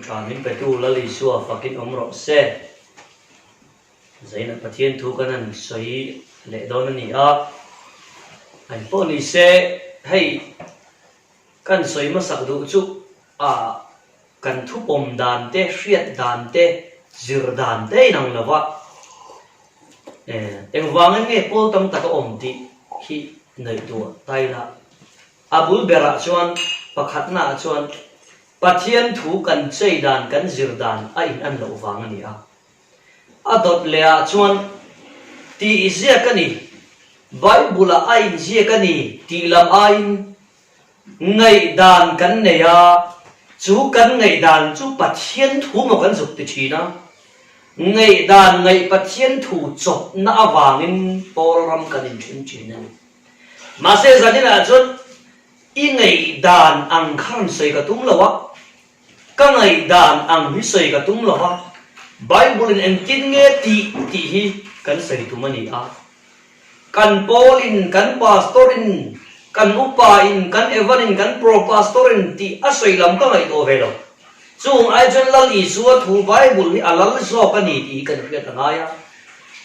tha min petu Lal Isua fakin awm rawh se. Zainah Pathian thu kan han sawi leh dawn a ni a, an pawh ni se hei kan sawi hmasak duh chu a kan thupawm dan te, hriat dan te, zir dan te a inang lo va, engvangin nge pawl tam tak a awm tih hi ngaihtuah ta ila. A bul berah chuan pakhatnaah chuan Pathian thu kan chei dan kan zir dan a in an loh vang a ni a. A dawt lehah chuan tih ziak a ni, Bible-ah a inziak a ni tih lam aiin ngaihdan kan nei a, chu kan ngaihdan chu Pathian thu maw kan zuk ti thin a. Ngaihdan ngaih Pathian thu chawpna avangin Paul ram kan inthen thin a ni. Mahse zaninah chuan i ngaihdan ang kha rawn sawi ka tum lo a, ka ngaihdan ang hi sawi ka tum lo a, Bible in engtin nge tih tih hi kan sawi tum a ni a. Kan Paul in, kan Pastor in, kan Upa in, kan Evan in, kan Pro Pastor in tih a sawi lam ka ngaihtuah ve lo. Chung ai chuan Lal Isua thu Bible hi a lal zawk a ni tih hi kan hriat a ngai a.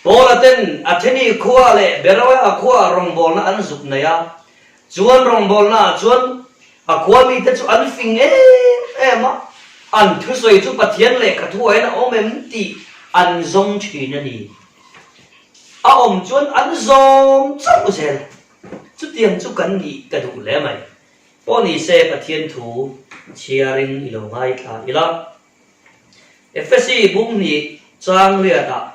Paula ten Atheni khua leh Beroea khua rawngbawlna an zuk nei a, chuan rawngbawlna ah chuan a khua mite chu an fing em em a, an thusawi chu Pathian lehkha thuain a awm em tih an zawng thin a ni. A awm chuan an zawm chauh zel. Chutiang chu kan nih ka duh hle mai. Pawh ni se Pathian thu chhiarin i lo ngaithla ila. Efesi bung hnih chang riatah,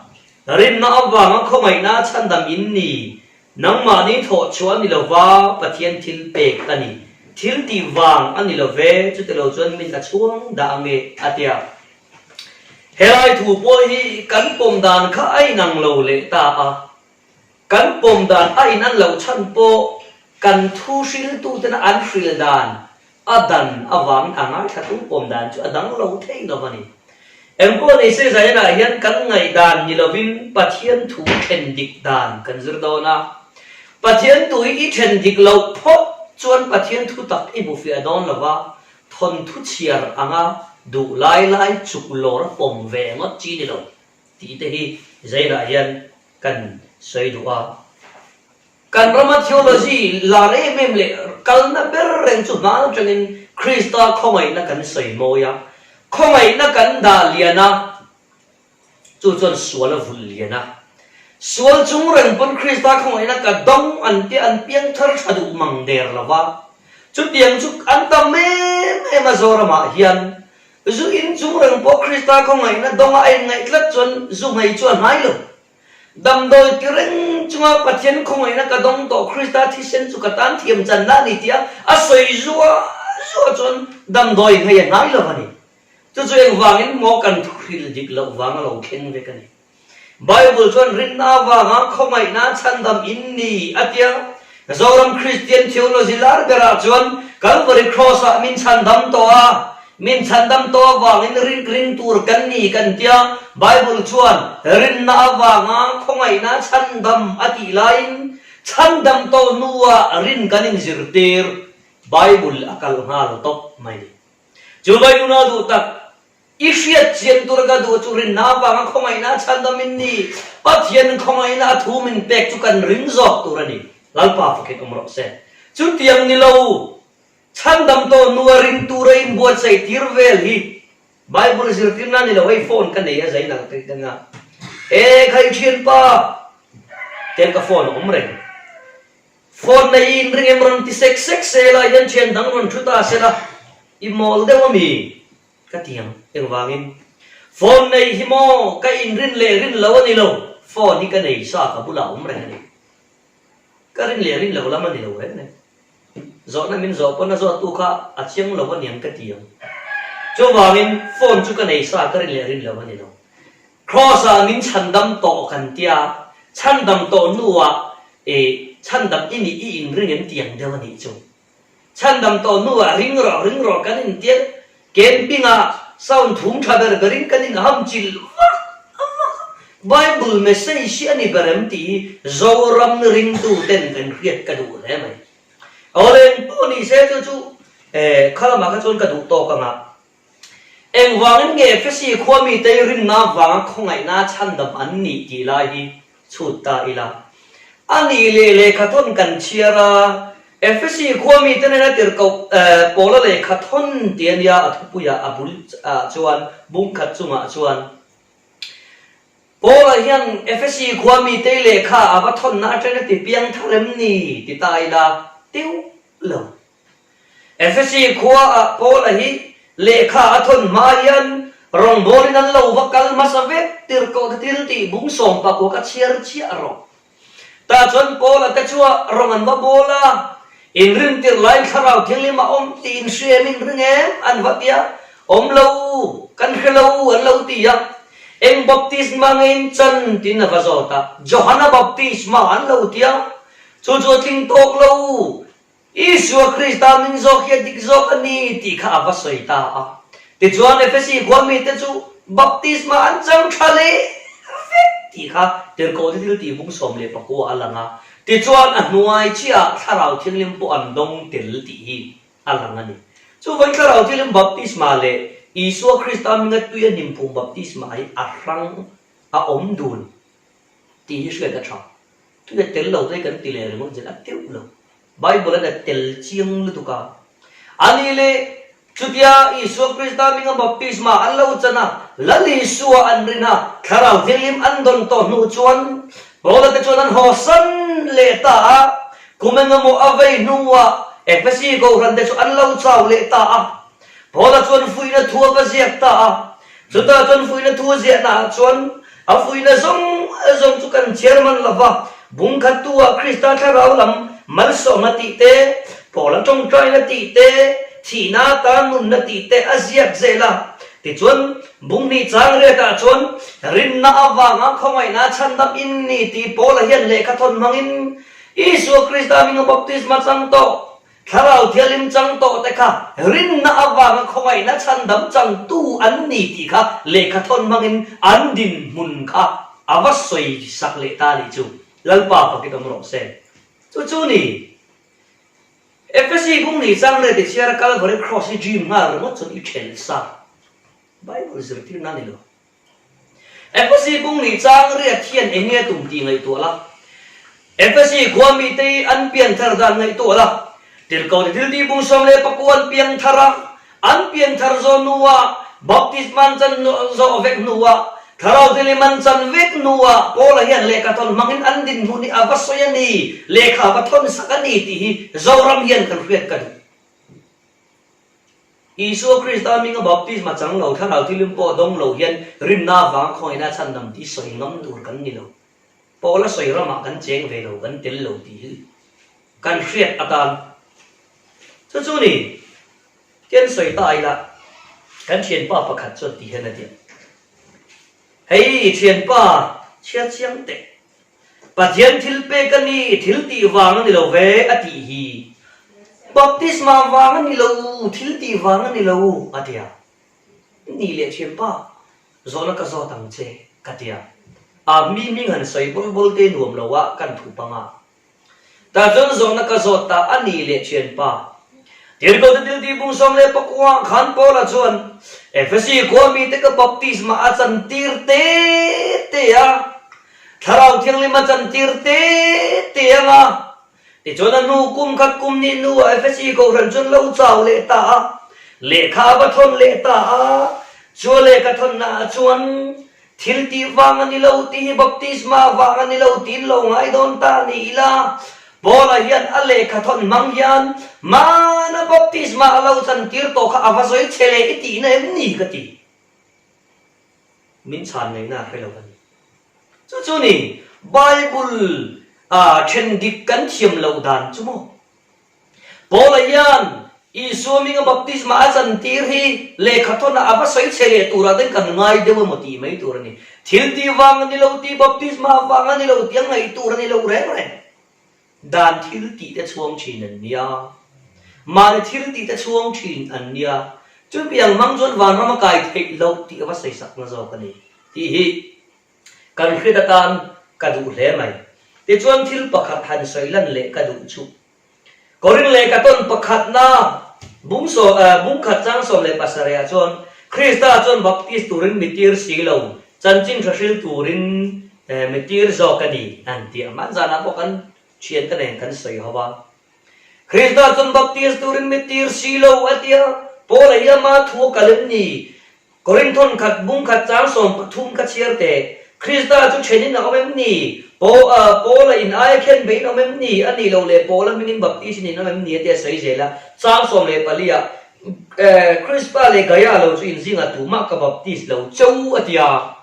Rinna avanga khawngaihna chhandam in ni, nangmahni thawh chhuah a ni lova Pathian thil pek a ni. Thil tih vang a ni lo ve, chutilo chuan min a chhuang dah ange, a ti a. Helai thu pawh hi kan pawm dan kha a inang lo leh ta a. Kan pawm dan a in an loh chhan pawh kan thu hriltutena an hril dan a dan avangin a ngaithlatu pawm dan chu a dang lo thei lo a ni. Engpawh nei se Zion-ah hian kan ngaihdan ni lovin Pathian thu then dik dan kan zir dawn a. Pathian thu hi i then dik loh phawt chuan Pathian thu tak i hmu fiah dawn lo va, thawnthu chhiar anga duh lai lai chuk lawr a pawm ve ngawt chi ni lo tih te hi Zion-ah hian kan sawi duh a. Kan rama theology lar em em leh kalna ber reng chu hma atangin Krista khawngaihna kan sawi mawi a, khawngaihna kan dah lian a, chu chuan sual a vulh lian a. Sual chung reng pawn Krista khawngaihna ka dawng an tia an piang thar tha duh mang der lo va. Chutiang chu an tam em em a Zoramah hian zu in chung reng pawh Krista khawngaihna dawnga a inngaih tlat chuan zu nghei chu a hnai lo. Damdawi ti reng chunga Pathian khawngaihna ka dawng tawh Krista thisen chu ka tan thiam channa a ni tia a sawi zuah zuah chuan damdawi nghei a hnai lo a ni. Chu chu engvangin maw kan thuhril dik loh vang a lo thleng vek a ni. Bible chuan rinna avanga khawngaihna chhandam in ni a tia. Zoram Kristian theology lar berah chuan Calvary Cross-ah min chhandam tawh a, min chhandam tawh avangin rin ring tur kan ni kan tia, Bible chuan rinna avanga khawngaihna chhandam a tih laiin chhandam tawh hnuah rin kan inzirtir, Bible a kal nghal tawp mai. Chu vai nuna duh tak. I hriat chian tur ka duh chu rinna avanga khawngaihna a chhandam in ni. Pathian khawngaihna a thu min pek chu kan ring zawk tur a ni. Lalpa fakin awm rawh se. Chutiang ni lo, chhandam tawh hnua ring tura inbuatsaih tir vel hi Bible zirtirna ni lo, hei phone ka nei a zai nalh ka nga. E khai thianpa, tiang ka phone a awm reng. Phone nei i inring em rawn ti sek sek se la hian thian dang rawn thu ta se la, i mawl deuh a mi? Ka ti ang, engvangin? Phone nei hi maw ka inrin leh rin lo a ni lo, phone hi ka nei sa ka bulah a awm reng a ni. Ka rin leh rin lo lam a ni lo reng reng. Zawhna min zawh pawn a zawttu kha a chiang lo a niang ka ti ang. Chuvangin phone chu ka nei sa ka rin leh rin lo a ni lo. Cross-ah min chhandam tawh kan tia, chhandam tawh hnuah eh chhandam i nih i inring em ti ang deuh a nih chu. Chhandam tawh hnuah ring rawh ring rawh kan intir, camping ah sound thum tha ber berin kan inham chilh vak vak a, Bible message hi a ni ber em tih hi Zoram ringtu ten kan hriat ka duh hle mai. Awle engpawh ni se chu chu kha lamah kha chuan ka duh tawk ang a. Engvangin nge Efesi khua mite hi rinna avanga khawngaihna chhandam an nih tih lai hi chhut ta ila. A nih leh lehkhathawn kan chhiar a, Efesi khua mite nena tirhkoh Paula lehkhathawn tih a nia a thupuiah a bul ah chuan bungkhat chungah chuan Paula hian Efesi khua mite lehkha a va thawnna atanga ti piang thar em ni ti ta ila teuh lo. Efesi khuaah Paula hi lehkha a thawn hma hian rawngbawlin an lo va kal hmasa vek tirhkoh te thil tih bung sawm pakua ka chhiar chiah rawh. Tah chuan Paula te chua rawng an va bawl a, inrin tirh laiin thlarau thianghlim a awm tih in hria em in ring em an va ti a, awm lo, kan hre lo an lo ti a. Eng baptisma nge in chan tiin a va zawt a, Johana baptisma an lo ti a, chu chu a tling tawk lo. Isua Krista min zawk hi a dik zawk a ni tih kha a va sawi ta a. Tichuan Efesi khua mite chu baptisma an chang tha leh vek tih kha tirhkohte thil tih bung 19 a lang a. Tichuan a hnuai chiahah Thlarau Thianghlim pawh an dawng tel tih hi a lang a ni. Chuvangin Thlarau Thianghlim baptisma leh Isua Krista hminga tui a hnimphum baptisma hi a hrang a awm dun tih hi hriat a tha. Tui a tel lo te kan ti leh ringawt zel a teuh lo. Bible an a tel chiang lutuk a. A nih leh chutia Isua Krista hminga baptisma an lo chan a, Lal Isua an rin a, Thlarau Thianghlim an dawn tawh hnu chuan Paula te chuan an haw san leh ta a, kum engemaw a vei hnuah Efesi Kohhran te chu an lo chau leh ta a. Paula chuan fuihna thu a va ziak ta a. Chutah chuan fuihna thu a ziahnaah chuan a fuihna zawng zawng chu kan chhiar man lo va, bungkhattu-ah Krista thlarau lam malsawmna tih te, Paula tawngtaina tih te, thihna atan nunna tih te a ziak zel a. Tichuan, bunghnih chang riatah chuan rinna avanga khawngaihna chhandam in ni tih Paula hian lehkha thawn hmangin Isua Krista hminga baptisma chang tawh Thlarau Thianghlim chang tawh te kha rinna avanga khawngaihna chhandam changtu an ni tih kha lehkha thawn hmangin an dinhmun kha a va sawi sak leh ta a nih chu. Lalpa fakin awm rawh se. Chu chu ni. Efesi bung ni chang leh tichhiar a Calvary Cross i dream nghal ringawt chuan i ṭhelh sa. Bible zirtirna a ni lo. Efesi kung nih chang riat hian eng nge tum tih ngaihtuah la. Efesi khua mite hi an pianthar dan ngaihtuah la. Tirhkohte thiltih bung 14 an piangthar a, an pianthar zawh hnuah baptisma an chan zawh vek hnuah, Thlarau Thianghlim an chan vek hnuah Paula hian lehkha thawn hmangin an dinhmun hi a va sawi a ni, lehkha a va thawn sak a ni tih hi Zoram hian kan hriat ka duh. Isua Krista hminga baptisma chang lo, Thlarau Thianghlim pawh dawng lo hian rinna avanga khawngaihna chhandam tih sawi ngam tur kan ni lo. Paula sawi ramah kan cheng ve lo, kan tel lo tih hi kan hriat atan. Chu chu ni, tian sawi ta ila, kan thianpa pakhat chuan ti hian a ti a, Hei thianpa, chhiar chiang teh. Pathian thil pek a ni, thil tih vang a ni lo ve, a tih hi. Baptisma vang a ni lo, thil tih vang a ni lo, a ti a. Ni leh thianpa, zawhna ka zawt ang che, ka ti a. A mi hming han sawi bawl bawl te nuam lo a, kan thup ang a. Tah chuan zawhna ka zawt ta a ni leh thianpa. Tirhkohte thil tih bung 19 ah khan Paula chuan Efesi khua mite ka baptisma a chantir te te a, Thlarau Thianghlim a chantir te te ang a. Tichuan a hnu kum khat kum ni hnuah Efesi kohhran chuan lo chau leh ta a, lehkha a va thawn leh ta a, chu a lehkha thawnnaah chuan Thil tih vang a ni lo tih hi baptisma vang a ni lo tiin lo ngai dawn ta ni ila, Paula hian a lehkha thawn hmang hian mana baptisma a lo chantir tawh kha a va sawi che leh i tihna em ni ka ti. Min chhan ngaihna a hre lo a ni. Chu chu ni Bible a then dik kan thiam loh dan chu maw? Paula hian Isua hminga baptisma a chantir hi lehkha thawnah a va sawi chhe leh turah ten kan ngai deuh emaw tih mai tur a ni. Thil tih vang a ni lo tih, baptisma vang a ni lo tih a ngaih tur a ni lo reng reng. Dan thil tih te chhuang thin an nia. Mahni thil tih te chhuang thin an nia. Chutiang hmang chuan vanram a kai theih loh tih a va sawi sakna zawk a ni tih hi kan hriat atan ka duh hle mai. Tichuan thil pakhat han sawi lan leh ka duh chu. Korin lehkha tawn pakhatna bung bung khat chang 17 ah chuan. Krista chuan baptis turin mi tir si lo, chanchin tha hril turin mi tir zawk a ni, an ti a. Hman zanah pawh kan thiante nen kan sawi ho a. Krista chuan baptis turin mi tir si lo, a ti a. Paula hi ama thu a kal em ni? Korinthon khat bung khat chang 13 ka chhiar teh. Krista chu thenin a awm em ni? Paula in aia khen beiin a awm em ni? A nih loh leh Paula hmingin baptis in in awm em ni? A ti a sawi zel a. Chang 14 ah, Krispa leh Gaia lo chu in zingah tumah ka baptis lo cheu a ti a.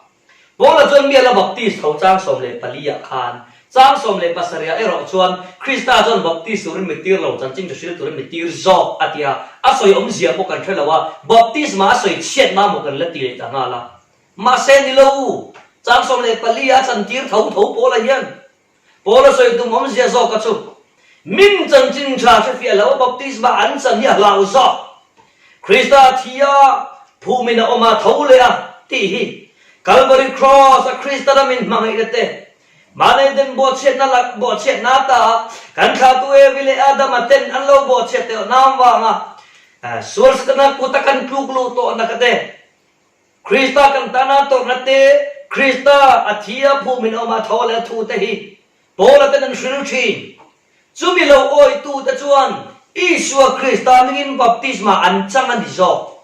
Paula chuan mi a la baptis tho chang 14 ah khan. Chang 17 ah erawh chuan Krista chuan baptis turin mi tir lo, chanchin tha hril turin mi tir zawk a ti a. A sawi awmzia pawh kan hre lo a, baptisma a sawi chhiat ma maw kan la ti leh ta nghal a. Mahse ni lo, chang 14 ah a chantir tho tho Paula hian. Paula sawi tum awmzia zawka chu, Min chanchin tha hrefiah lo baptisma an chan hi a hlau zawk. Krista thi a, phumin a awm a, tho leh a, tih hi Kalvari Cross a Krista ramin hmangaihna te, mahni den bawhchhiatna lak bawhchhiatna ata kan thlahtu Evi leh Adama ten an lo bawhchhiat teuh nam vanga sual Setana kuta kan tluk luh tawhna kha te, Krista kan tana tawrhna te, Krista a thi a phumin a awm a tho leh a thu te hi Paula ten an hril thin. Chumi lo awitu te chuan Isua Krista hmingin baptisma an chang a ni zawk.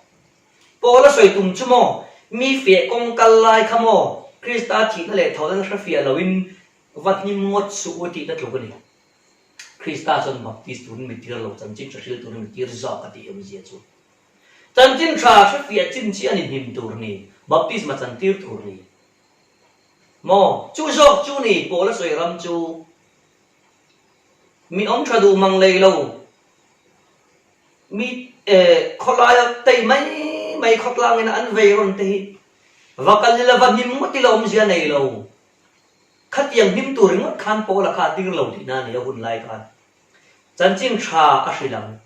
Paula sawi tum chu maw, mi fiah kawng kal lai kha maw, Krista thihna leh thawhna hre fiah loin va hnim ngawt suh u tihna tluk a ni. Krista chuan baptis turin mi tir lo, chanchin tha hril turin mi tir zawk a tih awmzia chu. Chanchin tha hrefiah chin chi a ni hnim tur ni, baptisma chantir tur ni. Maw? Chu zawk chu ni, Paula sawi ram chu mi awm tha duh mang lei lo, mi khawlaia tei mai mai khawtlangin an vei rawn te hi va kal ila va hnim ngawt ila awmzia nei lo. Khatiang hnim tur ringawt khan Paula kha a tir lo tihna a ni a hun lai khan. Chanchin tha a hrilh ang.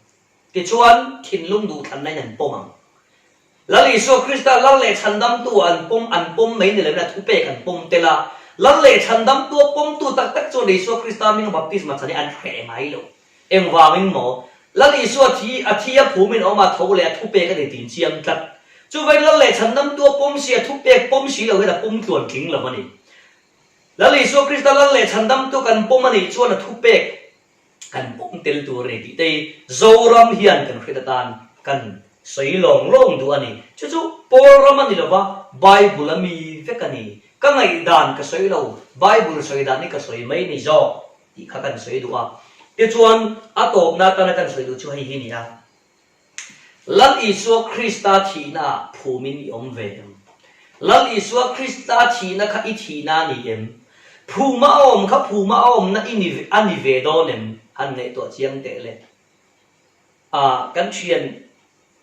Tichuan, thinlung duhthlanna in an pawm ang. Lal Isua Krista Lal leh Chhandamtu an pawm an pawm mai ni loin a thupek an pawm tel a. Lal leh Chhandamtu a pawmtu tak tak chuan Isua Krista hminga baptisma chan hi an hreh ngai lo. Engvangin maw? Lal Isua thi a thi a phumin a awm a tho leh a thupek a ni tiin chiang tlat. Chuvangin Lal leh Chhandamtu a pawm si a thupek pawm si lo hian a pum tluan tling lo a ni. Lal Isua Krista Lal leh Chhandamtu kan pawm a nih chuan a thupek Kan pawm tel tur a ni tih te hi Zoram hian kan hriat atan kan sawi lawng lawng duh a ni. Chu chu Paul ram a ni lova, Bible a mi vek a ni. Ka ngaihdan ka sawi lo, Bible sawi dan hi ka sawi mai ni zawk tih kha kan sawi duh a. Tichuan a tawpna atana kan sawi duh chu hei hi a ni a. Lal Isua Krista thihnaah phumin i awm ve em? Lal Isua Krista thihna kha i thihna a ni em? Phuma a awm kha phuma a awmna i ni a ni ve dawn em? Han ngaihtuah chiang teh le. A, kan thian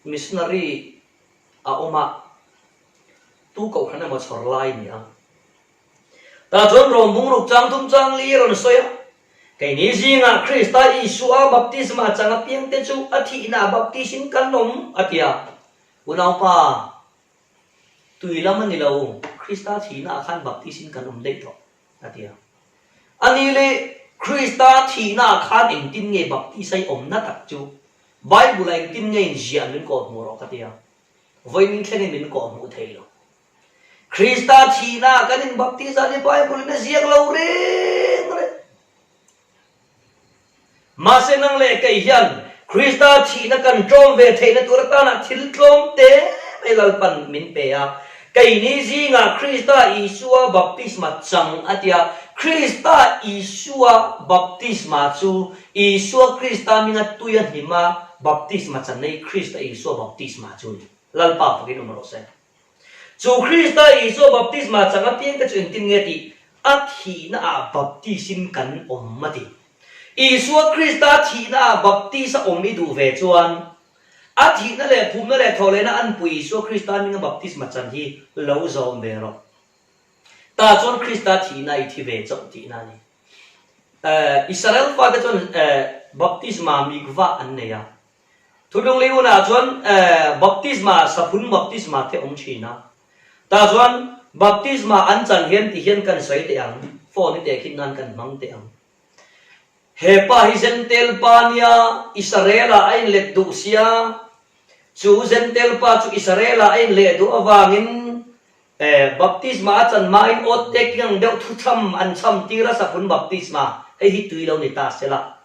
missionary a awm a, tu kohhran emaw chhawr lai ni a. Tah chuan Rom bungruk chang thum chang li rawn sawi a, Keini zingah Krista Isua baptisma chang apiangte chu a thihna baptisin kan awm, a ti a. Unaupa, tui lam a ni lo, Krista thihnaah khan baptisin kan awm daih tawh, a ti a. A ni le, Krista thihnaah khan engtin nge baptisa i awmna tak chu Bible-ah engtin nge inziah min kawhhmuh rawh, ka ti a. Vawiin thlengin min kawhhmuh thei lo. Krista thihna kan inbaptiza hi Bible in a ziak lo reng reng. Mahse nang leh kei hian Krista thihna kan tlawm ve theihna tur atana thil tlawm te mai Lalpan min pe a. Keini zingah Krista Isua baptisma chang a ti a. Krista Isua baptisma chu Isua Krista hminga tui a hnim a, baptisma chan nei Krista Isua baptisma chu a ni. Lalpa fakin awm rawh se. Chu Krista Isua baptisma chang apiangte chu engtin nge tih a thihna ah baptisin kan awm a ti. Isua Krista thihna ah baptis a awm i duh ve chuan a thihna leh phumna leh thawhlehna an pui Isua Krista hminga baptisma chan hi lo zawm ve rawh. Tah chuan Krista thihna i thi ve chauh tihna a ni. Israel fate chuan baptisma mikvah an nei a. Thuthlung lei hunah chuan baptisma, saphun baptisma te awm thin a. Tah chuan baptisma an chan hian ti hian kan sawi teh ang, phone i teh khin nan kan hmang teh ang. He pa hi Jentail pa nia, Israel ah a inlet duh sia. Chu Zentel pa chu Israel-ah a inleh duh avangin baptisma a chan hmain awt taking ang deuh thuchham an chham tir a saphun baptisma hei hi tui lo ni ta sela.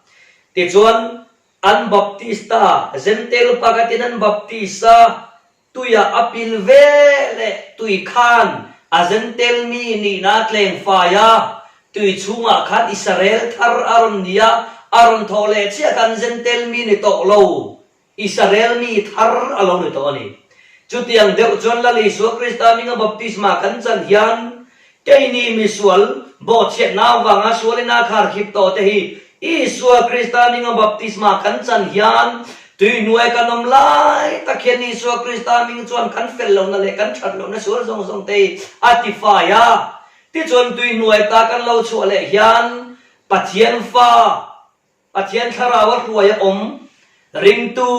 Tichuan, an baptista, Zentel pa ka tin an baptist a, tuiah a pil ve leh tui khan a Zentel mi nihna a tleng fai a, tui chhungah khan Israel thar a rawn ni a, a rawn thawh leh chiah khan Zentel mi ni tawh lo. Israel mi thar a lo ni tawh a ni. Chutiang deuh chuan Lal Isua Krista hminga baptisma kan chan hian keini misual bawhchhiatna avanga sualin a kharkhip tawh te hi Isua Krista hminga baptisma kan chan hian tuihnuai kan awm lai tak hian Isua Krista hming chuan kan fel lohna leh kan that lohna sual zawng zawng te hi a tifai a. Tichuan tuihnuai ta kan lo chhuah leh hian Pathian fa Pathian thlarau a hruai a awm ringtu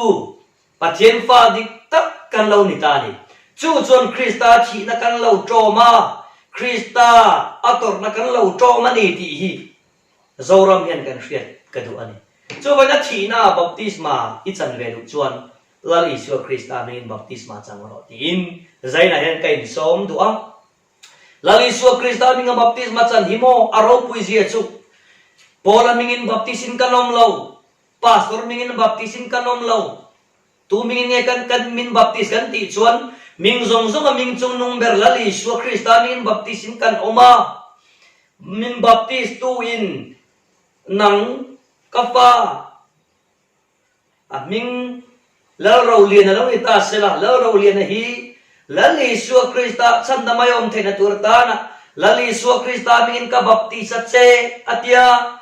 Pathian fa dik tak kan lo ni ta a ni. Chu chuan Krista thihna kan lo ṭawm a, Krista a tawrhna kan lo ṭawm a ni tih hi Zoram hian kan hriat ka duh a ni. Chuvain a thihna baptisma i chan ve duh chuan Lal Isua Krista hmingin baptisma chang rawh tiin Zaina hian ka insawm duh a. Lal Isua Krista hminga baptisma chan hi maw a ropui zia chu? Paula hmingin baptisin kan awm lo, Pastor hmingin baptisin kan awm lo. Tu hmingin nge kan kan min baptis kan tih chuan hming zawng zawnga hming chungnung ber Lal Isua Krista hmingin baptisin kan awm a. Min baptis tu in nang ka fa A hming Lalroliana lo ni ta sela, Lalroliana hi Lal Isua Krista chhandam ai awm theihna tur atana Lal Isua Krista hmingin ka baptis a che a tia.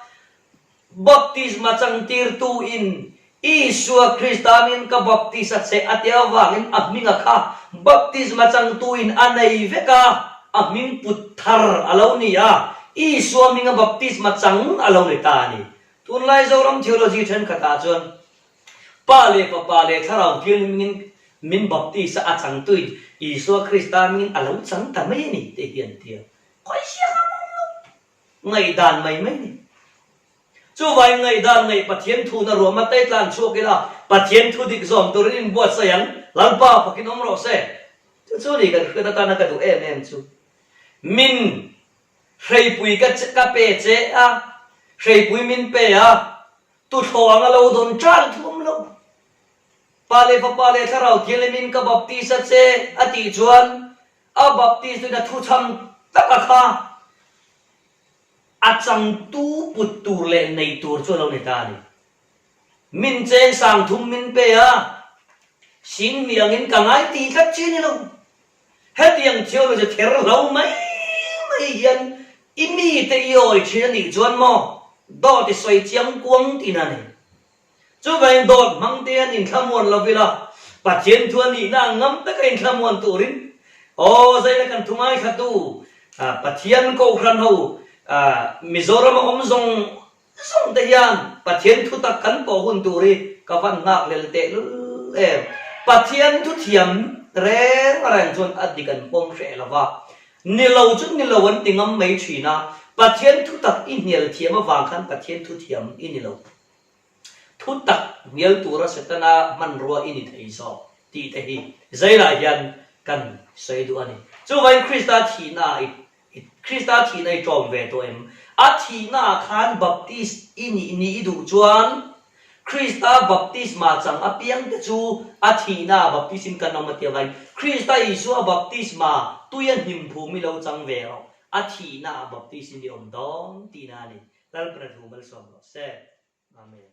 Baptisma changtirtu in Isua Krista hmingin ka baptis a che a tia avangin a hminga kha baptisma changtu in a nei vek a, a hming put thar a lo ni a, Isua hminga baptisma chang a lo ni ta a ni. Tunlai Zoram theology thenkhatah chuan Pa leh Fapa leh Thlarau Thianghlim hmingin min baptist a, a changtuin Isua Krista hmingin a lo chang ta mai a ni tih hi an ti a. Khawihsiak a awm lo. Ngaihdan mai mai ni. Chuvangin ngaihdan ngaih Pathian thuna ruahma te tlan chhuak ila Pathian thu dik zawm turin inbuatsaih ang, Lalpa fakin awm rawh se. Chu chu ni kan hriat atana ka duh em em chu. Min Hreipui ka ka pe che a, hreipui min pe a, tuthlawh anga lo dawn tan thum lo. Pa leh Fapa leh Thlarau Thianghlimin ka baptis a che a tih chuan a baptis tuin a thuchham tak a kha a changtu put tur leh nei tur chu a lo ni ta a ni. Min cheng sang thum min pe a, sing mi angin ka ngai tih tlat chi a ni lo. Hetiang theology ther hlo mai mai hian i mite i awi thin a nih chuan maw dawt i sawi chiang kuang tihna a ni. Chuvangin dawt hmang te hian inthlamuan lo ila, Pathian thu a nihna ang ngam taka inthlamuan turin aw zaina kan thu ngaithlatu Pathian Kohhran ho Mizorama awm zawng Zawng te hian Pathian thu tak kan pawh hun tur hi ka van nghak lel teh lul em. Pathian thu thiam reng reng chuan a dik an pawm hreh lo va, ni lo chu ni lo an ti ngam mai thin a, Pathian thu tak i hnial thiam avang khan Pathian thu thiam i ni lo. Thu tak hnial tura Setana hmanrua i ni thei zawk tih te hi zailah hian kan sawi duh a ni. Chuvangin Krista thihna ah i Krista thihna i ṭawm ve tawh em? A thihnaah khan Baptist i nih ni i duh chuan Krista baptisma chang apiangte chu a thihnaah Baptist-in kan awm a ti avangin Krista Isua baptisma tuia hnim phum i lo chang ve rawh, a thihnaah Baptist-in i awm dawn tihna a ni. Lalpana thu malsawm rawh se. Amen.